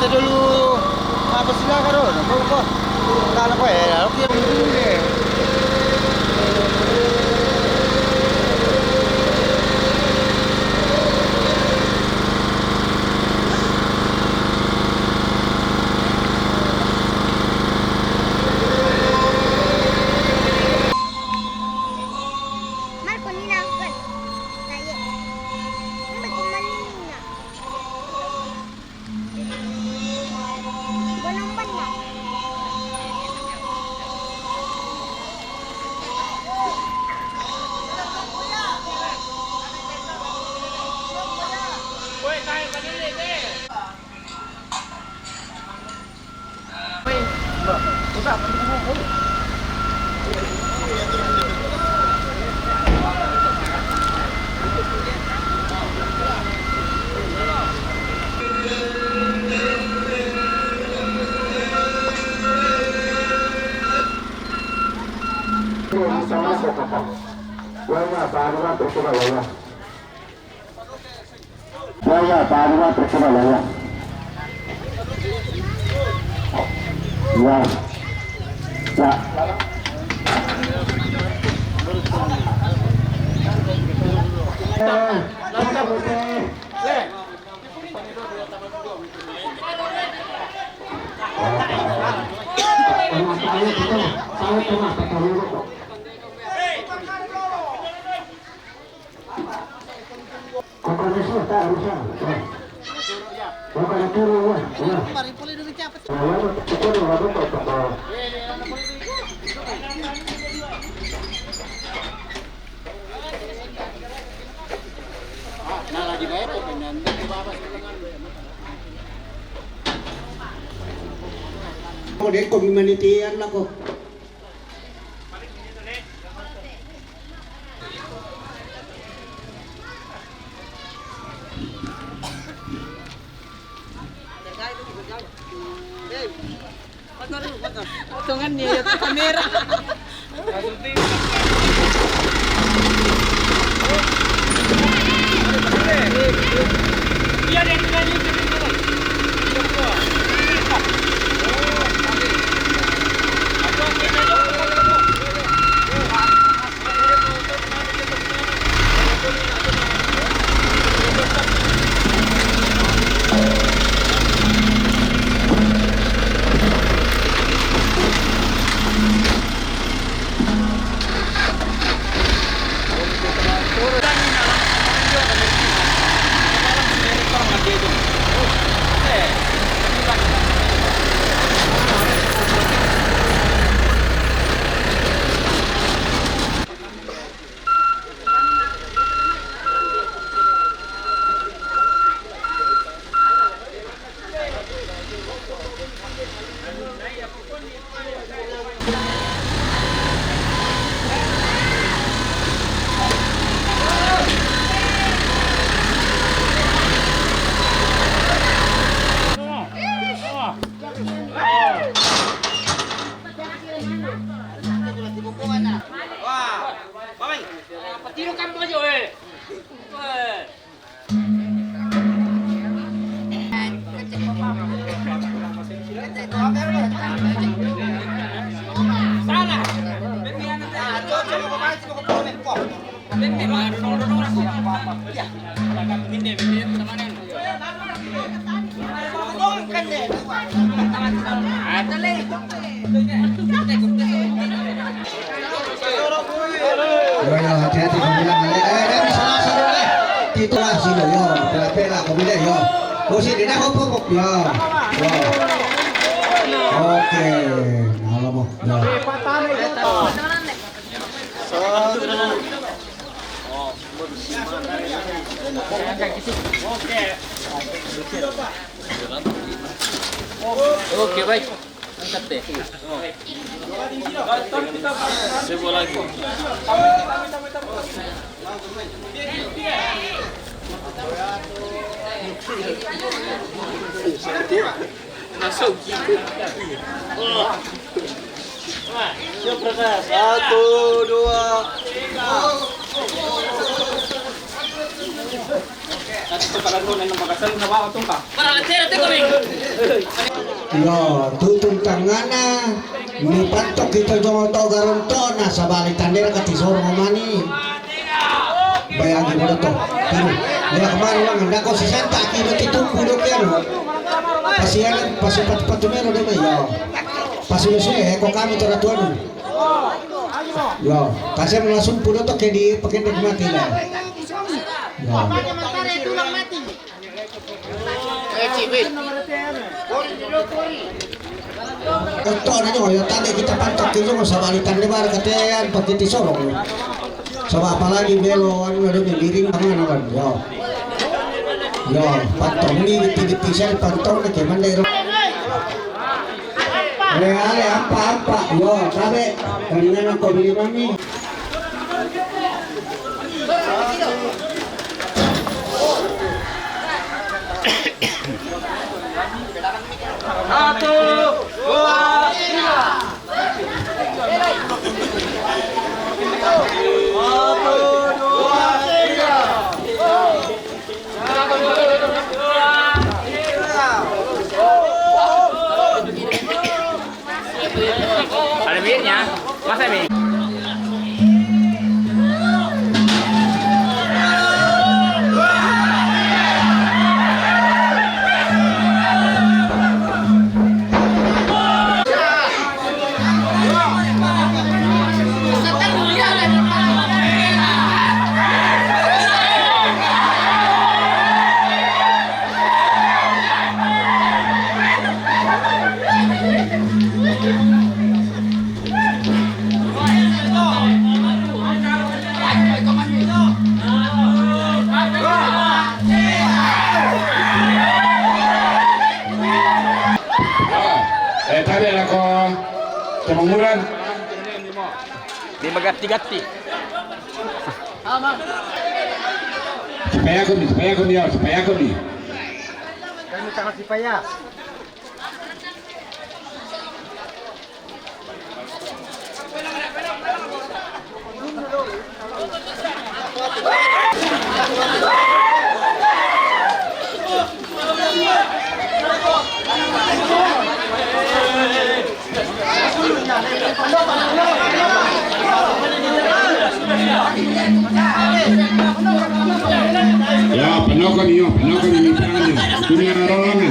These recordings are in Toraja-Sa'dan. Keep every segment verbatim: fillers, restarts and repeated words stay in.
Dulu apa sila karo? Apa? Kalau kau ya, oke. Marco, ni na kan. Na ye. Ni ba ko man na. Walang ban na. Ya, ya, Pak Anwar, terserah lah, ya. Ya. Ya. Eh, Ko de ko mi manitian la ko. Potongan niya yung kamera. Wah, Bang. Patiro kan mo, eh. Eh. Yo, yo, hati-hati, kau bilang, eh, eh, eh, bisa langsung, eh. Itu lah, sini, yo, pela-pela, kau bilang, yo. Kau sini, dah, hop, hop, hop, yo. Yo. Oke, alamak, yo. Oke, baik. Angkat deh. Sebuah lagi. Masuk gitu. Satu, dua. Satu, coba. Iyo, tutun tangana, ni pantok kita jongo to garonto na sabali tandera kati soro mani. Bayagi mo to. Tino. Dia kemarin lang, nako si Santa, kino ti tumpu do kiano. Pasian, pasi patu-patu mero de, iyo. Pasi sule, ko kami teratuan. Iyo, kasi mo langsung pulo to ke di pakendek mati lah. Iyo. Ito na nyo, yung tadi kita pantok, yung sabali tadi ba, katean, pagkiti sorong. Sabab apalagi belo, anu, ada miring, tangan, kan, yo. Yo, pantok ini, titik-titik saya, pantok, na, kayak mana, yo. Reale, apa, apa, yo, tabe, kanina na ko bili mami. Satu, dua, tiga. Satu, dua, tiga. Ada bibirnya. Masa, Mi? Eh, tabe lako Tamanguran. Di magati-gati. Supaya kami, supaya kami, ya, supaya kami. Kami tangan supaya. Ya, panoko ni, yo, panoko ni, ni, ni, ni, ni, ni, ni, ni,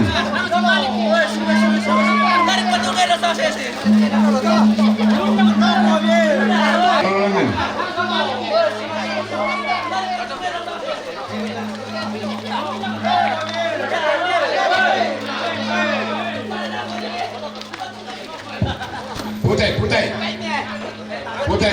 Pute, pute. Pute.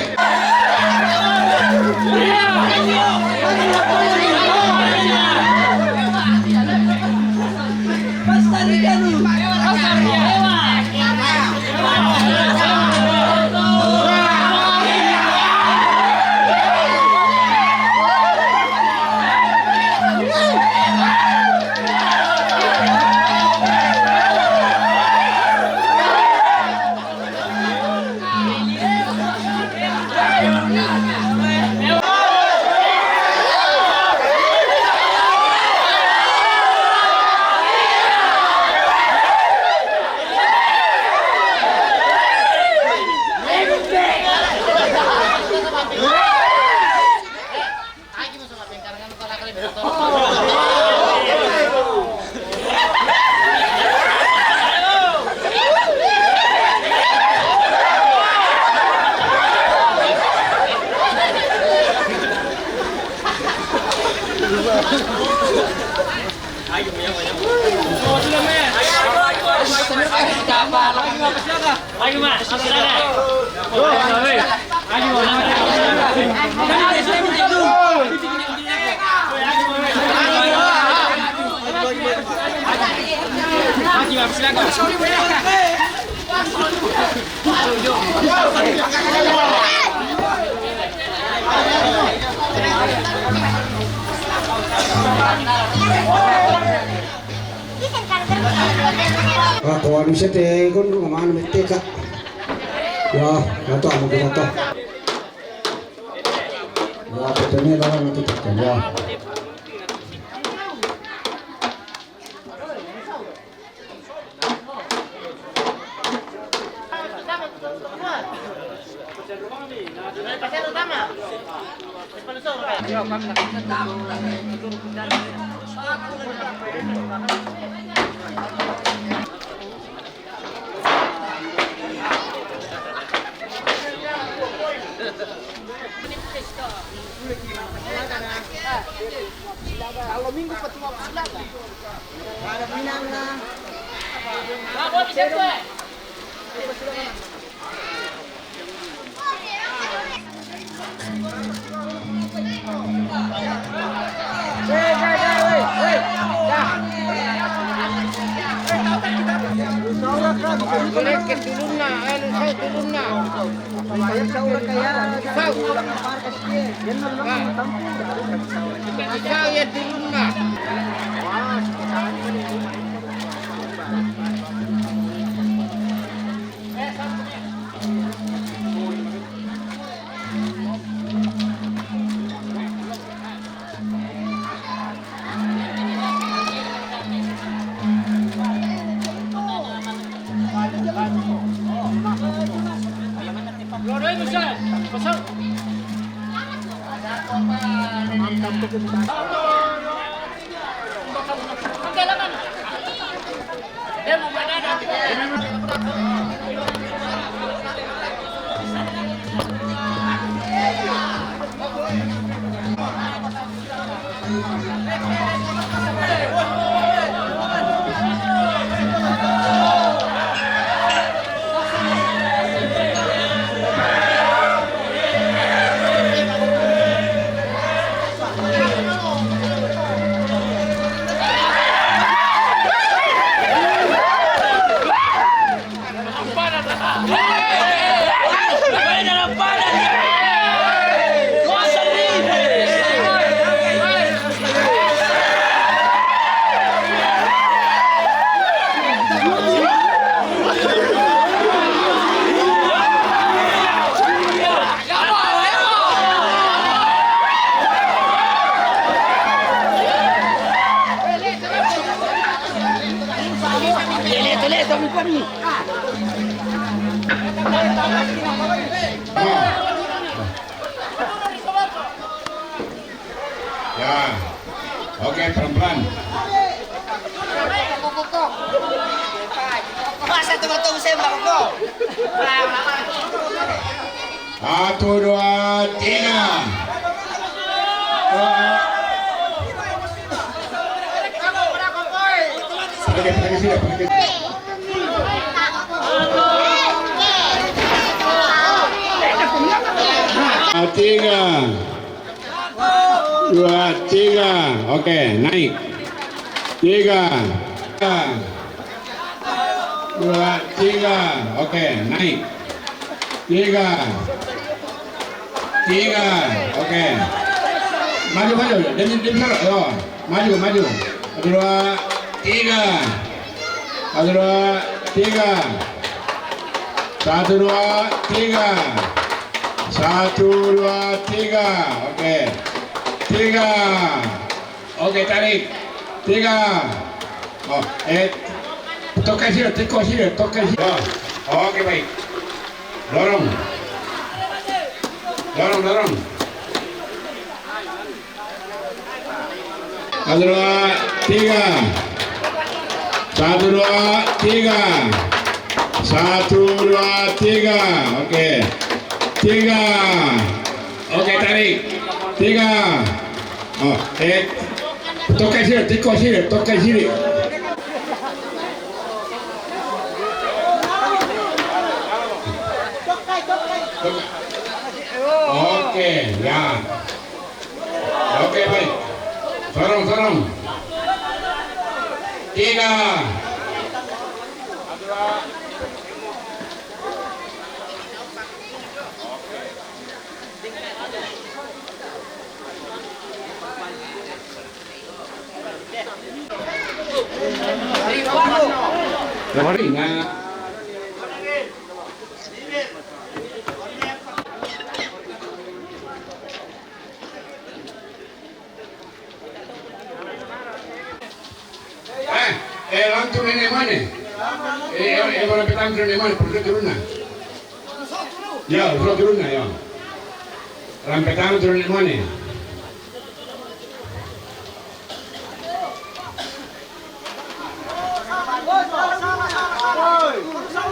Ako anu siya te, kun, kumano, mete ka. Ya, ito, amo ko to. Ya, ito niya lang, ito, ito, ya. Boleh ke turun nak, anu saya turun nak. Isau. Isau ya turun nak. Ya. Oke, pelan-pelan. Masa teman-teman saya melakukan? Satu, dua, tiga. Pakai, pakai sini, pakai sini. Tiga. Dua, tiga. Oke, naik. Tiga. Dua, tiga. Oke, naik. Tiga. Tiga. Oke. Maju, maju. Demi, demi, yo. Maju, maju. Satu, dua, tiga. Satu, dua, tiga. Satu, dua, tiga. Satu, dua, tiga. Oke. Tiga. Oke, tarik. Tiga. Oh, eh. Toka sini, teko sini, toka sini. Oh, oke, baik. Dorong. Dorong, dorong. Satu, dua, tiga. Satu, dua, tiga. Satu, dua, tiga. Oke. Tiga. Oke, tarik. Tiga. Oh, eh. Toka sini, teko sini, toka sini. Oke, ya. Oke, baik. Sorong, sorong. Tiga. Nah. Eh, eh, lantu nene mane. Eh, eh, eh, rampe tangan nene mane, perché turun na? Ya, perché turun na, ya. Rampe tangan nene mane.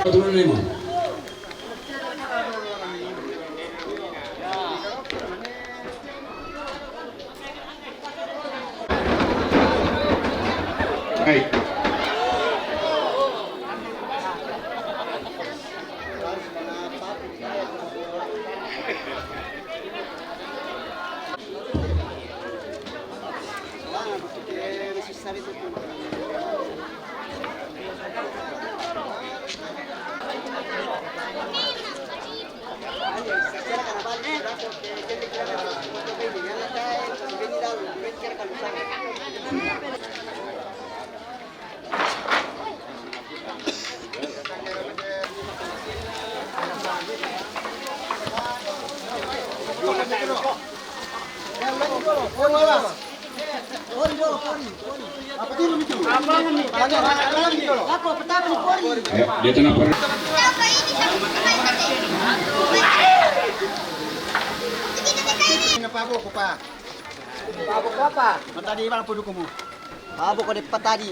Turun lima. Baik. Ya, dia kenapa? Kenapa, apa? Apa? Tadi bang, apa dukumu? Mabok ko di patadi.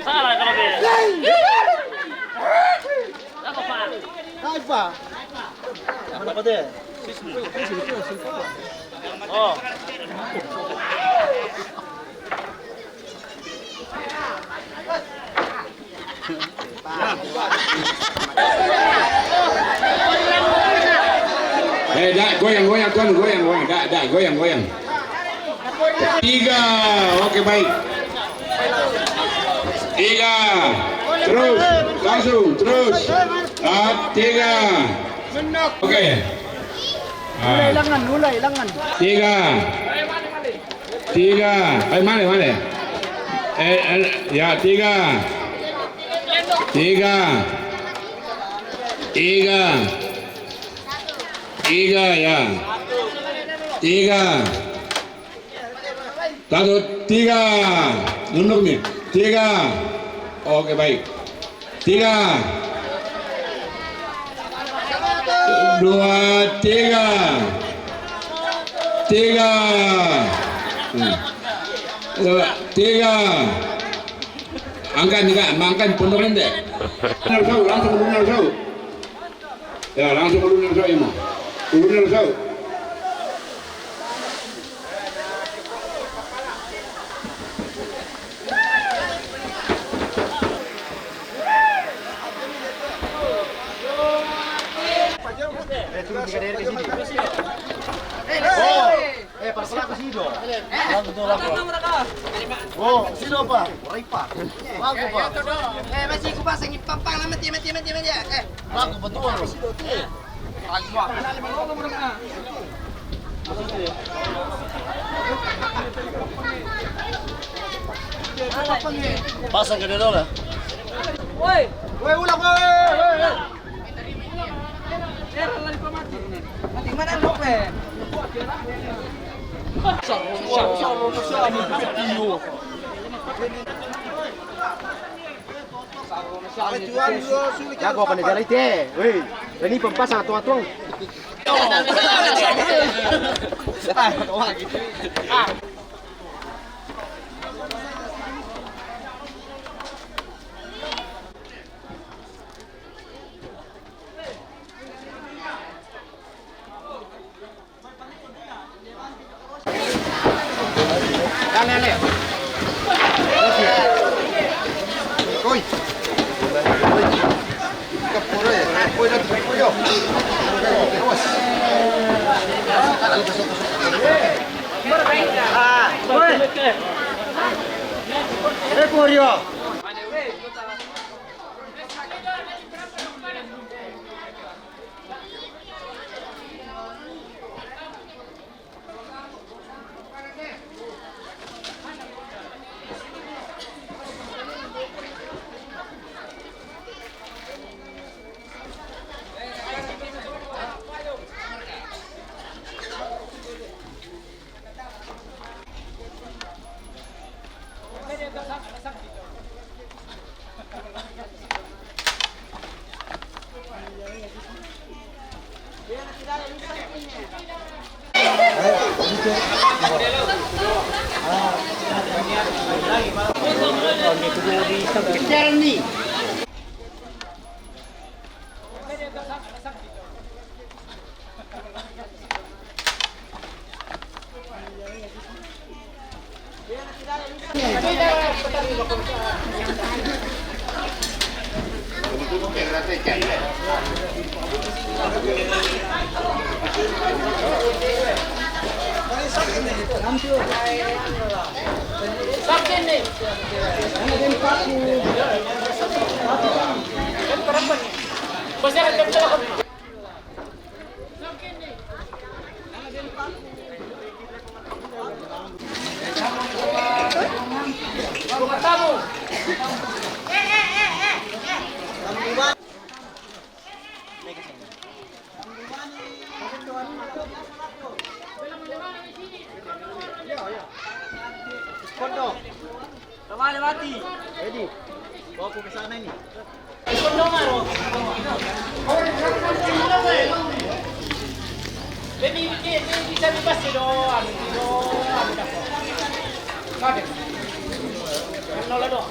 Salah kalau dia. Apa, Pak? Hai, Pak. Mana, Pak, dia? Oh. Eh, dah, goyang, goyang, tuan, goyang, goyang, dah, dah, goyang, goyang. Tiga, oke, baik. Tiga, terus, langsung, terus. Ah, tiga. Oke. Ah. Mulai lengan, mulai lengan. Tiga. Tiga. Eh, mana, mana? Eh, eh, ya, tiga. Tiga. Tiga. Tiga, ya. Tiga. Satu, tiga. Nunduk nih. Tiga. Oke, baik. Tiga. Dua, tiga. Tiga. Hmm. Dua, tiga. Angkat nih, Kak. Angkat pondok deh. Langsung, langsung, langsung. Ya, langsung ulun yang saya mau. Ulun yang saya. Eh, turun tiga dari sini. Oh. Eh, pas pelaku sih, dong. Lagu tuh, lagu. Oh, sini, Pak. Rai, Pak. Lagu, Pak. Eh, masih ku pasang pampang lah, mati, mati, mati, mati. Eh. Lagu betul. Lagu, Pak. Pasang ke dia dulu, ya. Woi. Woi, ulang, woi, woi, woi. Jago apa nih jalan itu? Woi, ini pempasang tuang-tuang. Kejar ni. Kondo. Tama, lewati. Ready. Bawa ko ke sana ini. Kondo maro. Baby, baby, baby, bisa bebas ya, do, anu, do, anu, dah. Kaget. Nol, do.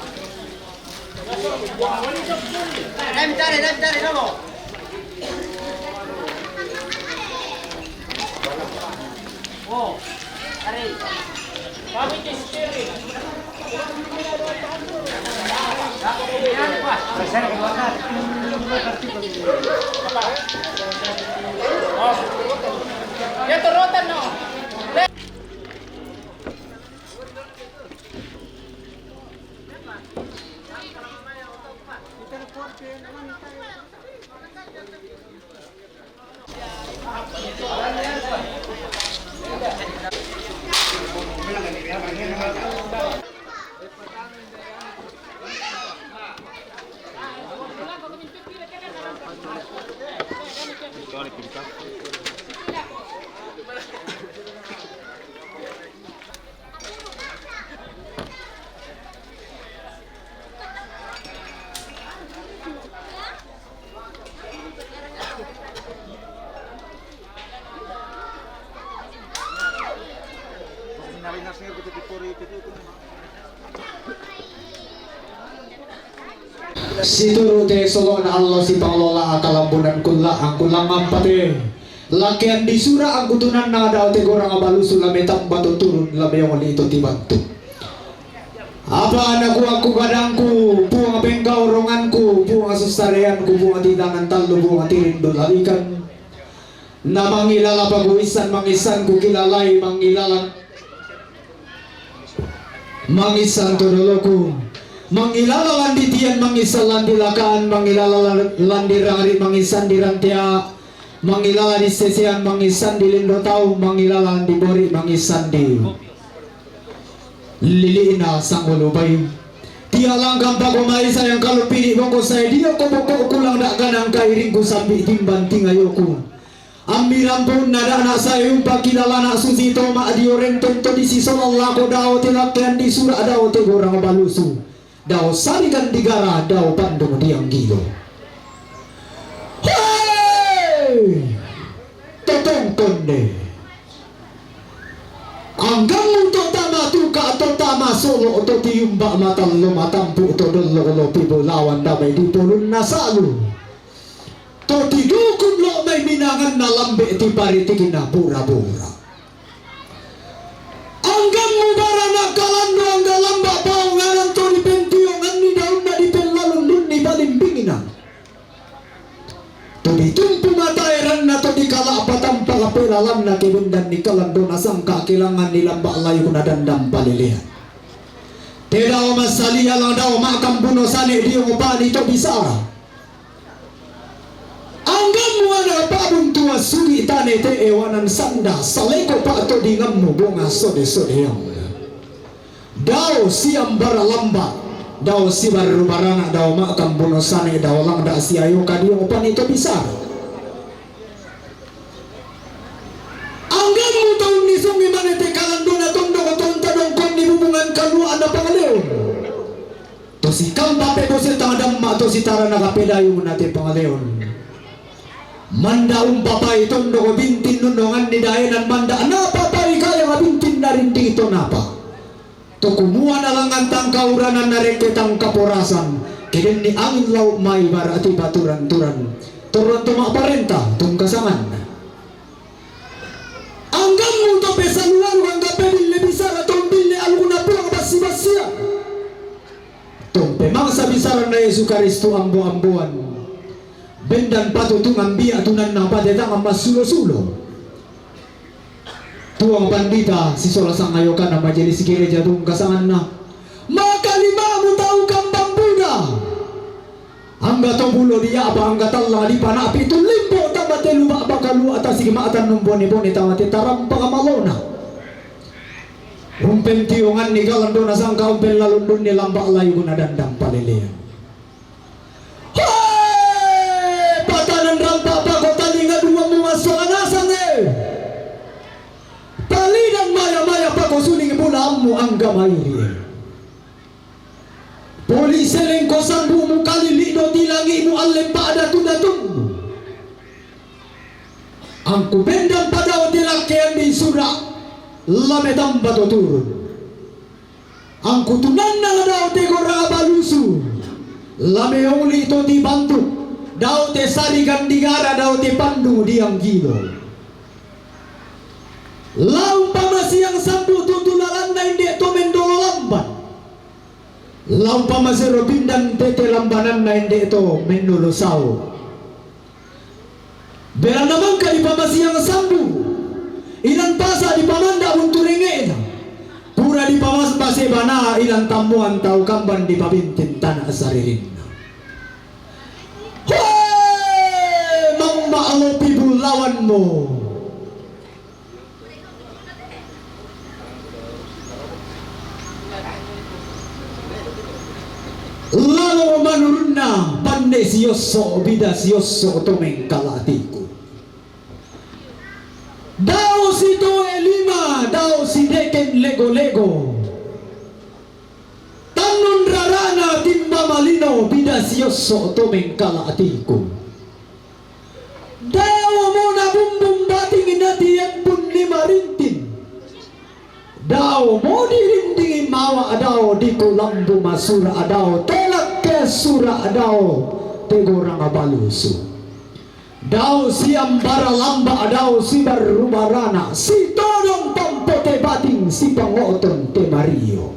Ya, turutan, no. Situru' te solo'na allo sipanglola kalambunan kulla' angku langngampate. Lakean di sura' angkutunanna dao tegorang balusu' la metamba to turun la meongli to tibantu. Apa nakua' kugadangku, Puang penggauronganku, Puang susareanku, Puang tidangan tallu, Puang tirindu lalikan. Na mangilala paguissan, mangissan kukilalai, mangilala, mangissan to doloku, mangilala landi tian, mangissan landi lakaan, mangilala landi rangri, mangissan di rantea, mangilala di sesean, mangissan di lindo tau, mangilala landi bori, mangissan di lili'na sangolo bayu. Tia langkang pako maisa yang kalu pidi boko sae dio ko boko kulang da' ganang kairingku sambi timban tingayoku. Ambi rampun na dana sae umpa kilalana susi to ma dio renton to disi solang lako dao te lakean di sura' dao te gorang balusu'. Dao sarikan di gara dao pandung dianggilo. Hei! Totongkonde. Anggammu to tama tuka' to tama solo' to tiumba' matallo matampu' to dollo lopi bolawan damai di polunna salu. To tidukun lo' mai minanganna lambe' tiparitikinna bura-bura. Anggammu barana' kalandu angga lamba' paonganan to dipentionganni daunna dipellalundunni palimbingna. To ditumpu matae ranna to dikala' patampak pelalanna kebendanni kalandona sangka' kelanganni lamba' layukna dandang palelean. Te dao massalia lang dao ma'kambuno sane dio ngopani to bisara. Anggammu ana' pa'buntuan sugi' tane te ewanan sanda saleko pa'todingammu bonga sode-sodeang. Dao siambara lamba', dao sibarru barana', dao ma'kambuno sane, dao langda' siayo kadio panito bisara. Anggammu taunni songi mane te kalandona tondoko tonta dongkonni bubungan kalua'na pangaleon. To sikampa pe bose tang damma to sitarana kapedayung na te pangaleon. Manda' umpapai tondoko bintin nunonganni daenan manda' napapai kayang bintin narinding to napa. To kumua na langngan tang kauranan narekke tang kaporasan, ke denni angin lau' mai bara' ti paturan-turan, torron to ma'parenta tungkasanganna. Anggammu to pesalu-alu angga pebille bisara to umbille alukna Puang. Siya. Tumpe mangsa bisaranna Yesu Karistu ambo-amboan. Bendan patutungan biak tunanna patetangan massulo-sulo. Tuang pandita sisola sangayokana majelis gereja tungka sanganna. Makalima'mu tau kambang buda. Angga to bulo diapa angga tallang dipana'pi tu limbo tama telu ba'ba kalua' tasigi ma'tannung bone-bone tama te tarampak malona. Umpentionganni kalandona sangka umpen lalundunni lamba' layukna dandang palelean. Hoe! Patanan rampa' pako talinga duammu massola nasang, e! Talidan maya-maya pako suling bulaammu angga mairi, e! Poli selengko sambu'mu kalili'do tilangi'mu alle pa'datu-datummu. Angku bendan padao te lakkean di sura' la metamba to turun. Angku tunanna la dao te gorang balusu, la meoli to tibantuk, dao te sarigan digara dao te pandung dianggilo. La umpama siang sambu tutu lalanna inde' to mendolo lamban. La umpama sero pindan tete lambananna inde' to mennolo sao. Belanna mangka dipamasiang sambu, inan pasa' dipamanda' buntu rengnge'na, pura dipamase bana inan tammuan tau kamban dipabintin tana' saririnna. Hoe! Mamma'lopi bullawanmu. Lalo manurunna panne siosso' bida siosso' to mengkala atiku. Dao sitoe lima, dao sideken lego-lego. Tannun rarana timba malino bida siosso' to mengkala atiku. Dao mo nabumbung bating natiembun ni marintin. Dao mo dirindingi mawa' dao dikulambu masura' dao te lakke sura' dao te gorang balusu. Dao siambara lamba' dao sibarru barana sitodong tampo te bating sipango'ton te mario.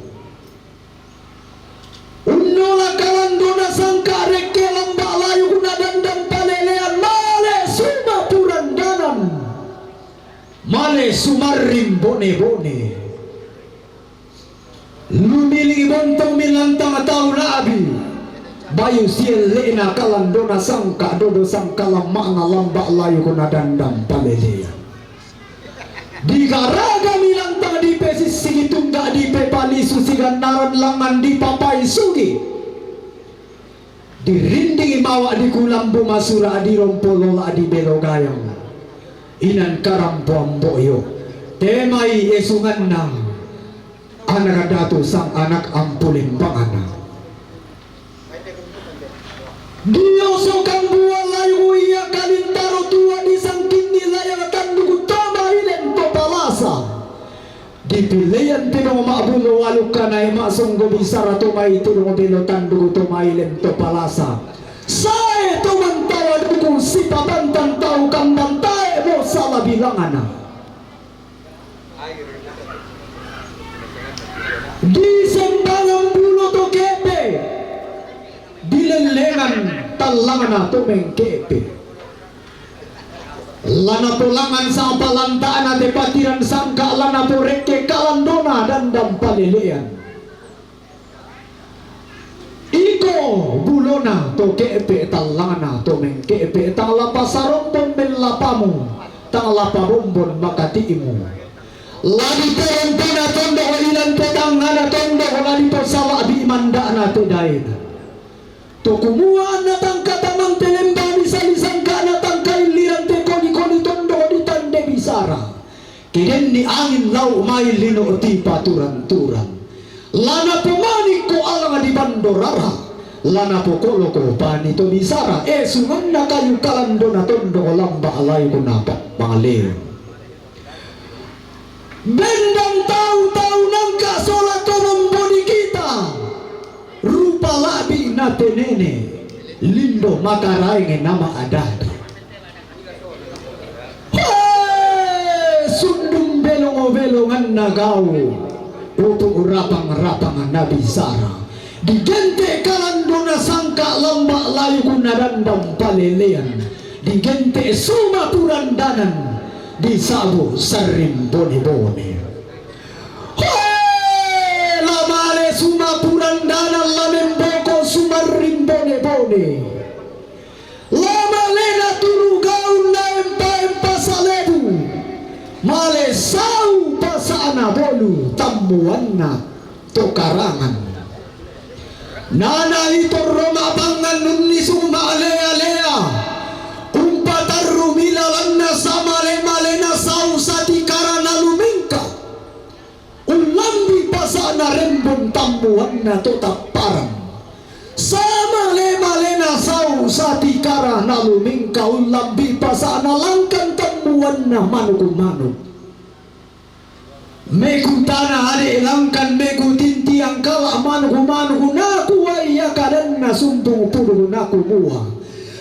Unnola kalandona sangka' rekke lamba' layukna dandang palelean male suma purandanan. Male sumarring bone-bone. Lumiling bontong milantang tau la'bi. Bayu sielle'na kalandona sangka' dodo sangka' lamma'na lamba' layukna dandang palelean. Digaraga milantang dipesissigi tungga' dipepalisu sigannaran langngan dipapaisugi. Dirindingi mawa' dikulambu masura' dirompo lola' dibelo gayang. Inan karampoan bo'yo. Temai esunganna. Anak datu sang anak ampu lembangana. Dio sokang bua layu ia kalintaro tua disangkinni layang tanduku to mailen to palasa. Dipilean tedong ma'bulo walukkanae ma'songgo bisara to mai tedong belo tanduku to mailen to palasa. Sae to mantawa duku sipapantan tau kambantae mo sala bilangana. Di sembangan bulo to ke'pe', di lellengan tallangna to mengke'pe'. Lana polangan sapa lanta'na te patiran sangka' lana porekke kalandona dandang palelean. Iko bulona to ke'pe' tallangna to mengke'pe' tang la pasarombon mellapamu, tang la pabombon makati'mu. La diperompona tondok ilan te tangngana tondok la diposala'bi manda'na te daena. To kumua anna tangka tamang te lembani sali sangka'na tangka illiran te koni-koni tondok ditande bisara. Kedenni angin lau' mai lino' tipa turang-turang. Lana pomanikko alang di bandorara. Lana pokoloko pani to bisara. E sunganna kayu kalandona tondoko lamba' layukna pa'mangaleon. Bendan tau-tau nangka sola to memboni kita. Rupa la'bi' natenene. Lindo makaraenge nama adadi. Hee, sundung belong-belonganna gau'. Utu rapang-rapang na bisara. Digente' kalandona sangka' lamba' layuk na dandang palelean. Digente' suma purandanan, disa'bu sarring bone-bone. Hoe, la male suma purandanan, la memboko sumarring bone-bone. La malena turu gaun na empa-empa salebu, male sau pasa'na bolu tammuanna to karangan. Nana itorro ma'pangngan unnisung ma'lea-lea, umpatarrumi lalanna samale-malena sau satikara na lumingka. Ullambi pasa'na rembon tammuanna to tapparang. Samale-malena sau satikara na lumingka, ullambi pasa'na langkan tammuanna manuku-manuku. Mekutana ade' langkan, mekutintiang kala' manuku-manuku, nakua ia kadanna sumbung puduk nakumua.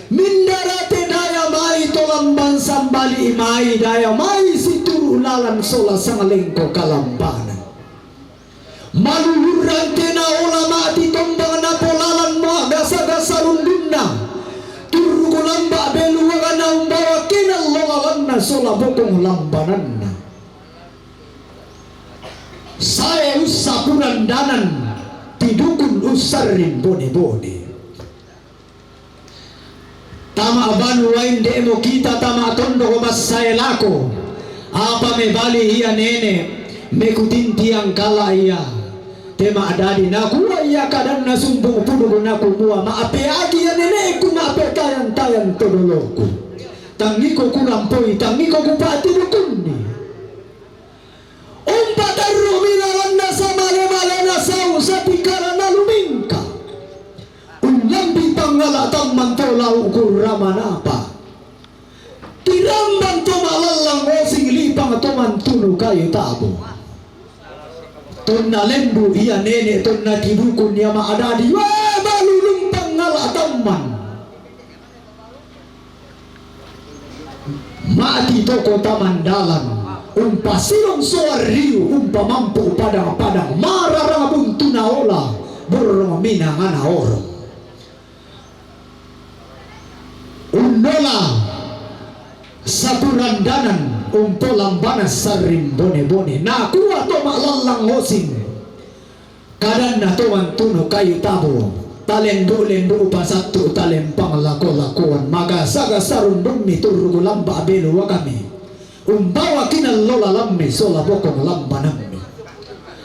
Mindarate daya mai to lambang sambali' mai daya mai situru' lalan sola sanglengko kalambanan. Malulurrante na ola ma'titombang napolalan ma'gasa-gasa rundunna. Turruku lamba' beluagana umbawa kenallo lalanna sola bokong lambananna. Sae ussapurandanan, tidukun ussarring bone-bone. Tama banua inde'mo kita, tama tondoko massae lako. Apa mebali ia nene', mekutintiang kala' ia. Te ma'dadi nakua ia kadanna sumbung puduk nakumua, ma'apeaki ia nene'ku, ma'apetayang-tayang to doloku. Tangngiko kurampoi, tangngiko kupa'tidukunni. Umpatarru'mi lalanna samale-malena sau satikara na lumingka. Ullambi pangngala' tamman to lau' kurramanapa. Tirambang to ma'lallang osing, lipang to mantunu kayu tabu. Tonna lembu ia nene', tonna tidukun ia ma'dadi, we, malulung pangngala' tamman. Ma'titoko tamandalan, umpasilong sowarriu, umpamampu padang-padang, mararang buntuna ola, borrong minangana orong. Unnola sapurandanan, umpolambana sarring bone-bone, nakua to ma'lallang osing. Kadanna to mantunu kayu tabu, talendu'-lendu' pasattu' talempang lako-lakoan, magasa-gasa rundummi turruku lamba' beluagami, umbawa kinallo lalammi sola bokong lambanammi.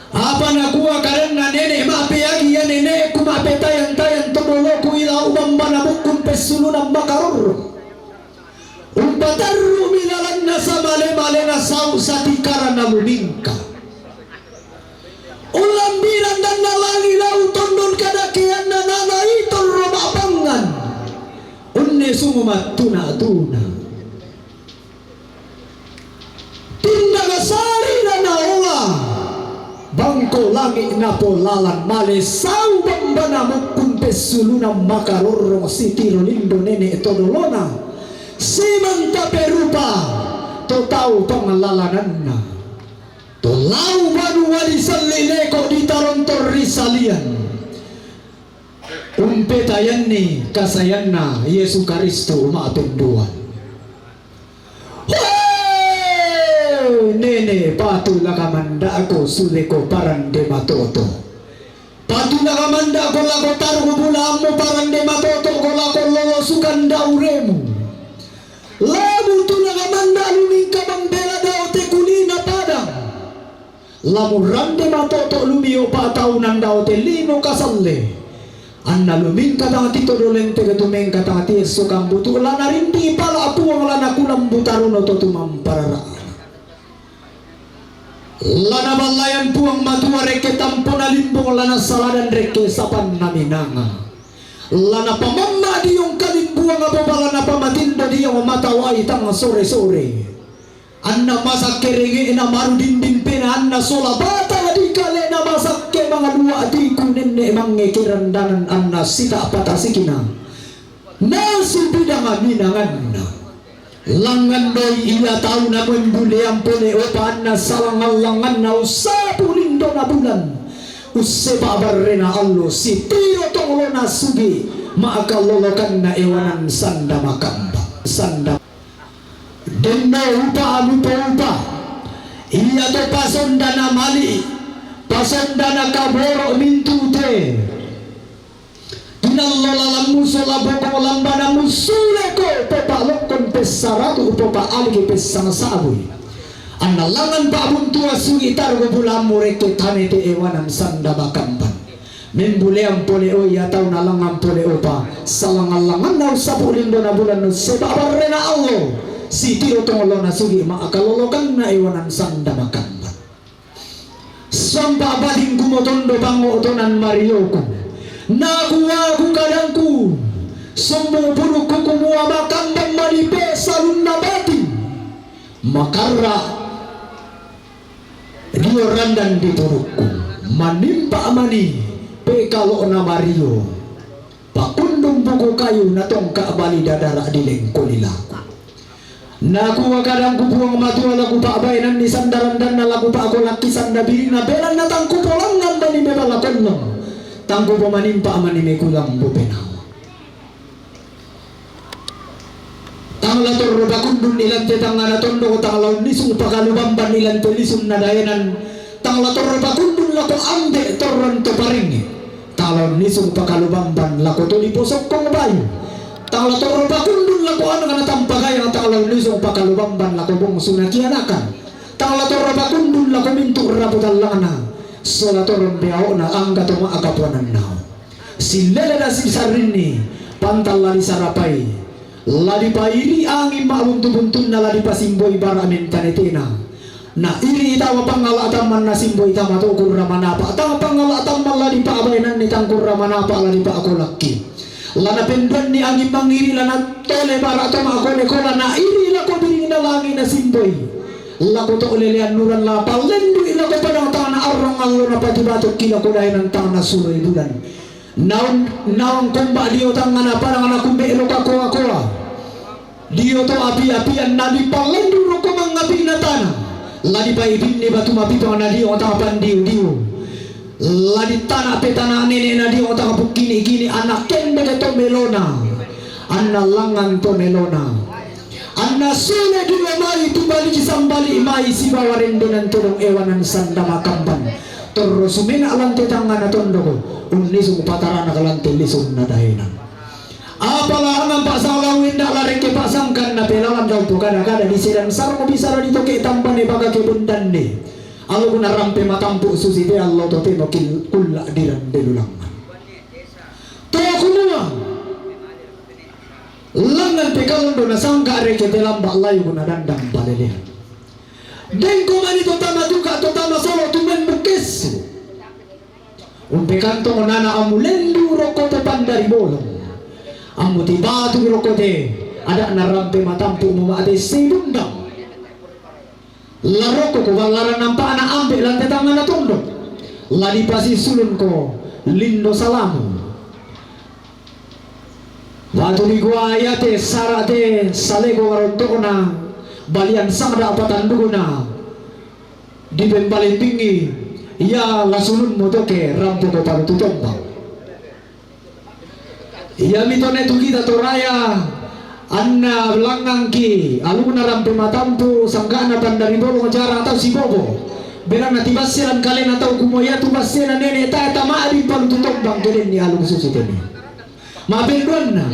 Apa nakua kadanna nene', ma'peaki ia nene'ku, ma'petayang-tayang to doloku, ilau' bambana mukkun pessulunang makarorrong. Umpatarru'mi lalanna samale-malena sau satikara na lumingka. Ullambi randanna langi' lau' tondon kadakeanna, nana itorro ma'pangngan. Unnisung mattuna-tuna. Tindaga sarira naola bangko langi' napolalan, male sau bambana mukkun pessulunang makarorrong, sitiro lindo nene' to dolona, simanta perupa to tau panglalananna. To lau' banua disalli' leko' ditarontor ri salian. Umpetayanni kasayanna Yesu Karistu ma'penduan. Hoe! Nene', patulaka manda'ko suleko parande matoto'. Patulaka manda'ko lako taruk bulaammu parande matoto'ko lako lolosukan dauremu. Lamu tulaka manda' lumingka mambela daote kulina padang. Lamu rande matoto' lumio' pa'taunan daote lino kasalle. Anna lumingka tang tito dolente ke tumengka tang tiesso kambutu, lanarindi pala' Puang, lanakulambu taruno to tumamparara. Lanaballayan Puang Matua rekke tampona limbong, lanasaladan rekke sapanna minanga. Lanapamamma diong kalimbuang aboba, lanapamatindo diong mata wai tang sore-sore. Anna masakke renge'na marudindin penaanna sola batang dikalena masakke mangalua' tiku nenne' mange kirandanan anna sita'pa tasikna. Nasu bidang minanganna. Langngan doi ia tau namoimbulean pole opa anna salangngan-langnganna ussapuling dona bulan, usse pa'barrena allo, sitiro tongolona sugi, ma'akallolokanna ewanan sanda makamban, sanda. Denno upa lupo upa, iato pasondana mali, pasondana kaboro mintu te. Tinallo lalammu sola boko lambana musule ko, popa'lokkon pessaratu, popa'aliki pessangsa'bui. Anna langngan pa'buntua sugi targo bulammu rekke tanete ewanan sanda makamban. Membulean pole o ia tau nalangngan pole opa, salangngan-langnganna ussapu lindona bulan usse pa'barrena allo, sitiro tongolona sugi ma'akallolokanna ewanan sanda makamban. Sampa batingku motondo pango'tonan marioku. Nakua kukadangku, sombu pudukku kumua makamban mani pe salunna bating. Makarra dio randan di pudukku. Manimpa mani pekalo'na mario. Pakundung buku kayu natongka bali dadara di lengko lilaku. Nakua kadangku Puang Matua la kupa'baenanni sanda randanna la kupa'kolakki sanda birinna belanna tang kupolangngan mani mebala konnong, tang kupomanimpa mani mekulambu penawa. Tang la torro pakundun ilante tangngana tondok, tang la unnisung pakalubamban ilante lisunna daenan, tang la torro pakundun lako ambe torron to paringnge. Tang la unnisung pakalubamban lako to lipo sokkong bayu. Tang la torro pakundun lako anak na tampa gayang, tang la unnisung pakalubamban lako bongsu na kianakan. Tang la torro pakundun lako mintu rapu tallangna. Sola torong beao'na angga to ma'akapuanannao. Sillele na sisarrinni, pantang la disarapai. La dipairi angin ma'buntu-buntunna, la dipasimboi bara mentanetena. Na iri tama pangngala' tamman na simboi tama to kurra manapa', tama pangngala' tamman la dipa'baenanni tang kurra manapa' la dipa'kolakki. La napenduanni angin mangiri, la natole bara to ma'kole-kola, na iri lako biringna langi' na simboi. Lako to lelean uran la pallendui lako padang tang na arrong allo na pati batokki lako daenan tang na suroi bulan. Naung, naung komba dio tangngana padang na kumbe loka koa-koa. Dio to api-apian na dipallendu roko mangapi'na tana. La dipaibinni batu mapipang na dio tang pandiu-diu. La ditana petana nene na dio tang pukkini-kini anak kendeke to melona. Anna langngan to melona. Anna sule due mai tu bali sambali mai sibawa rendenan todong ewanan sanda makamban. Torro sumena lante tangngana tondoko, unnisung patarana lante lisunna daenan. Apala anang pa'sala wenda la rekke pa'sangkanna pelalan dau pokada-kada di sedang sarmo bisara di toke tambane baka kebundanne. Alukuna rampe matampu' susi te allo totemo kil-, kulla' dirande lulangngan. To kumua, langngan te kalondo nasangka reke te lamba' layu kuna dandang palelean. Dengko mani to tama tuka to tama solo tumembu kessu. Umpekantong nana amu lendu roko to pandari bolong. Amu tibatu roko te ada'na rampe matampu' muma'te sei bundang. La roko ko ballaran nampa'na ambe' lante tangngana tondok. La dipasisulun ko lindo salamu. Batu dikua iate sara' te saleko waronto'na balian sangda' patandukna dipembalembingi ia la sulunmu toke rampo ko palutu tombang. Iami tone tu kita Toraya, anna langngangki alukna rampe matampu' sangka'na pandari bolong jarang tau sibobo. Belanna tibasselan kalena tau kumua iatu bassena nene' tae tama'di palutu tombang kedenni aluk susi tene. Mapenduanna.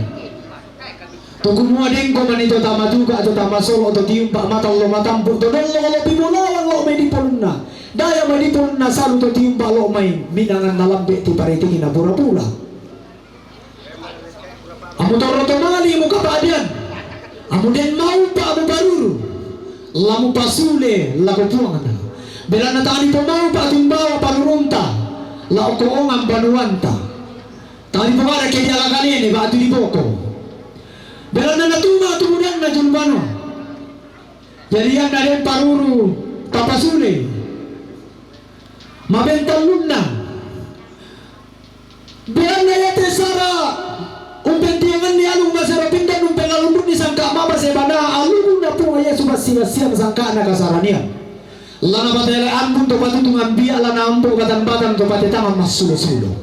Tu kumua dengko mani to tama tuka to tama solo to tiumpa matallo matampu' to dollo lo pibulawang lo mai dipolunna. Daya mai dipolunna salu to tiumpa lo mai minanganna lambe' tiparetingi na pura-pura. Amu torro to mali mu kapa'dean. Amu den maupa' mu paruru. La mupasule lako Puangna. Belanna tang dipomaupa' timbawa parurunta. La oko'ongang banuanta. Tang dipogara ke diala kalene ba'tu diboko. Belanna natuma tu budanna julu banua. Jadi anna den paruru tapasule. Mabentallunna. Beanna iate sara' umpentionganni aluk masero pindan umpengallundunni sangka' mabase bana alukna Puang Yesu bassi-bassian sangka'na kasaranian. La napatele ambung to patutung ambiak, la naambo batan-batan to patetangan massulo-sulo.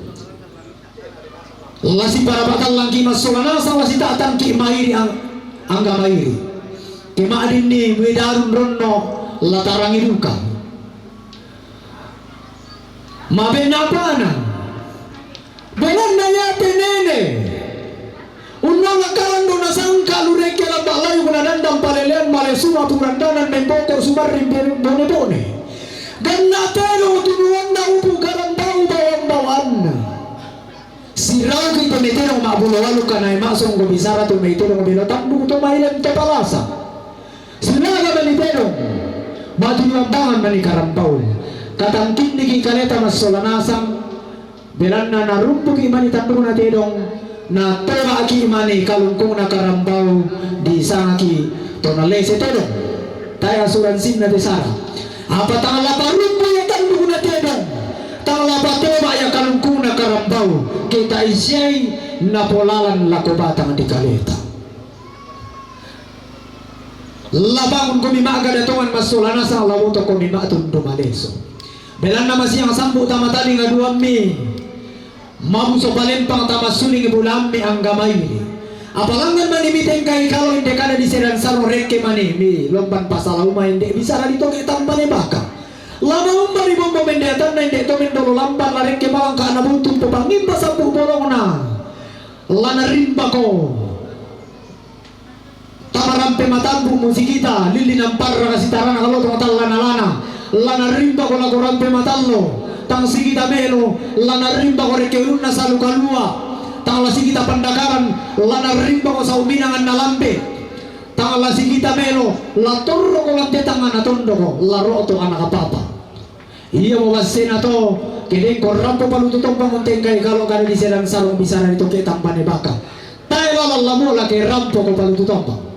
La siparapatallangki massola nasang, la sita'tangki mairi ang-, angga mairi. Ke ma'dinni muidarun ronno la tarangi duka. Mabenapana. Belanna iate nene. Unnala karando nasangka lurekke lamba layu na dandang palelean male suma purandanan memboko sumarring bone-bone. Ganna tero tunuanna upu karambau bawang-bawanna. Sirauki to mai tedong ma'bulo walu kanae ma'songgo bisara to mai tedong belo tambu to mai lem to palasa. Silaga mani tedong. Matu duambangan mani karambau. Katangkinniki kaleta massola nasang. Belanna narumpuki mani tandukna tedong, natoba'ki mani kalungkungna karambau, disangaki to nalese tedong. Tae asuransinna te sara. Apa tang la parumpu ia tandukna tedong, tang la patoba ia kalungkungna karambau, ke taisiai napolalan lako batang di kaleta. La bangunkomi ma'gada tongan massola nasang, la botokomi ma'tundu maleso. Belanna masiang sambu tama talinga duammi, mabuso palempang tama suling bulammi angga mairi. Apalangngan mani mitengkai kalo inde kada di sedan sarong rekke mani mi lomban pasalauma inde bisara di toke tambane baka. La maumba ri bombo mendeatanna inde to mendolo lamban la rekke malangka ana buntu pepangimba sambu bolongna. La narimbako. Tama rampe matambu musikita, lilli namparraka sitarana kalotong tallana-lana, la narimbako lako rampe matallo, tang sikita melo, la narimbako rekke ulunna salu kalua, tang la sikita pandakaran, la narimbako sauminangan na lambe, tang la sikita melo, la torroko lante tangana tondoko, la ro'to ana kapapa. Iamo bassena to, ke dengko rampo palutu tompa muntengkai kalo kada di sedan sarong bisara di toke tambane baka. Tae bala lamo la ke rampoko palutu tompa.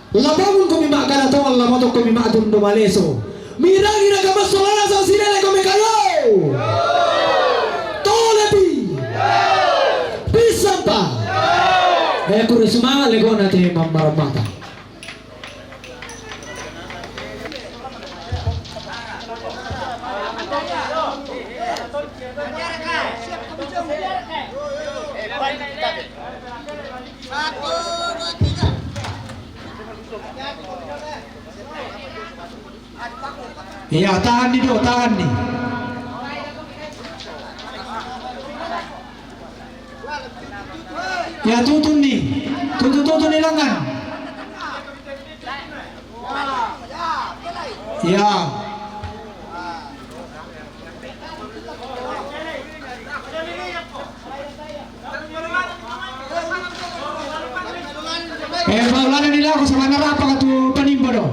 La bangunkomi ma'gada tongan, la motokkomi ma'tundu maleso. Mirangi raka massola nasang, sileleko mekayo. Tolepi. Pissampa. Eh, kure sumanga legona te mammaramata. Iya, tahanni do, tahanni. Ya, tutunni. Tutu-tutunni langngan. Ya. Eh, paulana ni lako sabana rapa tu panimba do.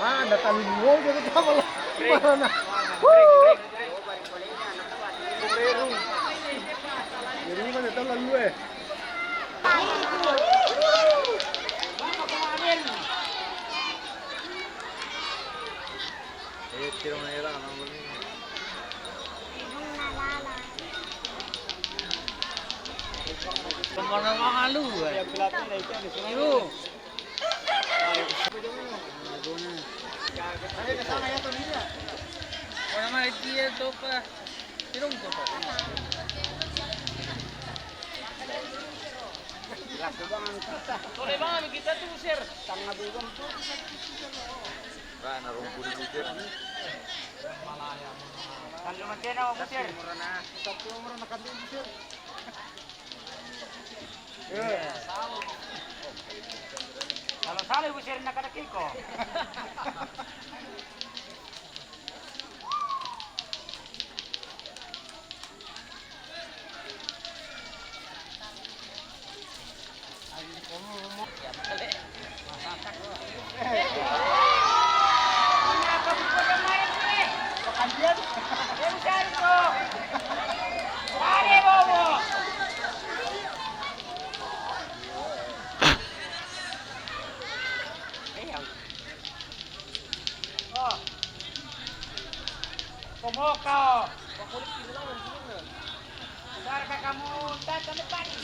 Ah, anda tahu mau jadi apa lah? Mana? Jadi mana tahu lalu eh? Kemana malu eh? Ibu. Wala man, dia topa. Pero topa. Sore bang kita tu, sir. Tanga dua tu. Ba, narungkul ni Butir. Tangga mantena, Butir. Satu orang nak kandung, Butir. Kalau salah, Butir, nak kena kiko. Oh. Kumoka, oh. Pakulit sila lang, sila na. Sar ka kamu, tata na pati.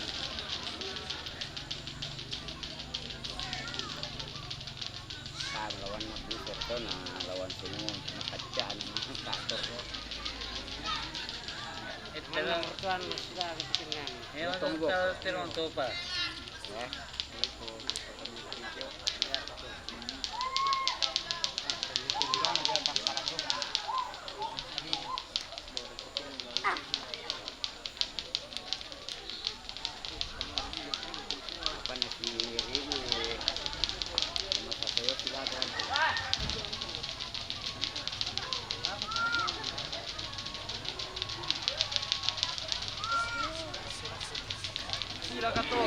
Kan lawan Butir to na, lawan Sinuon, nakadya na mga kator ko. Ito lang. Ano, sila, ang tingnan. Ewan sa Tunggo. Sa Toronto pa. Ya. Apa na si Ricky? Masasaya sila dyan. Sila ka to.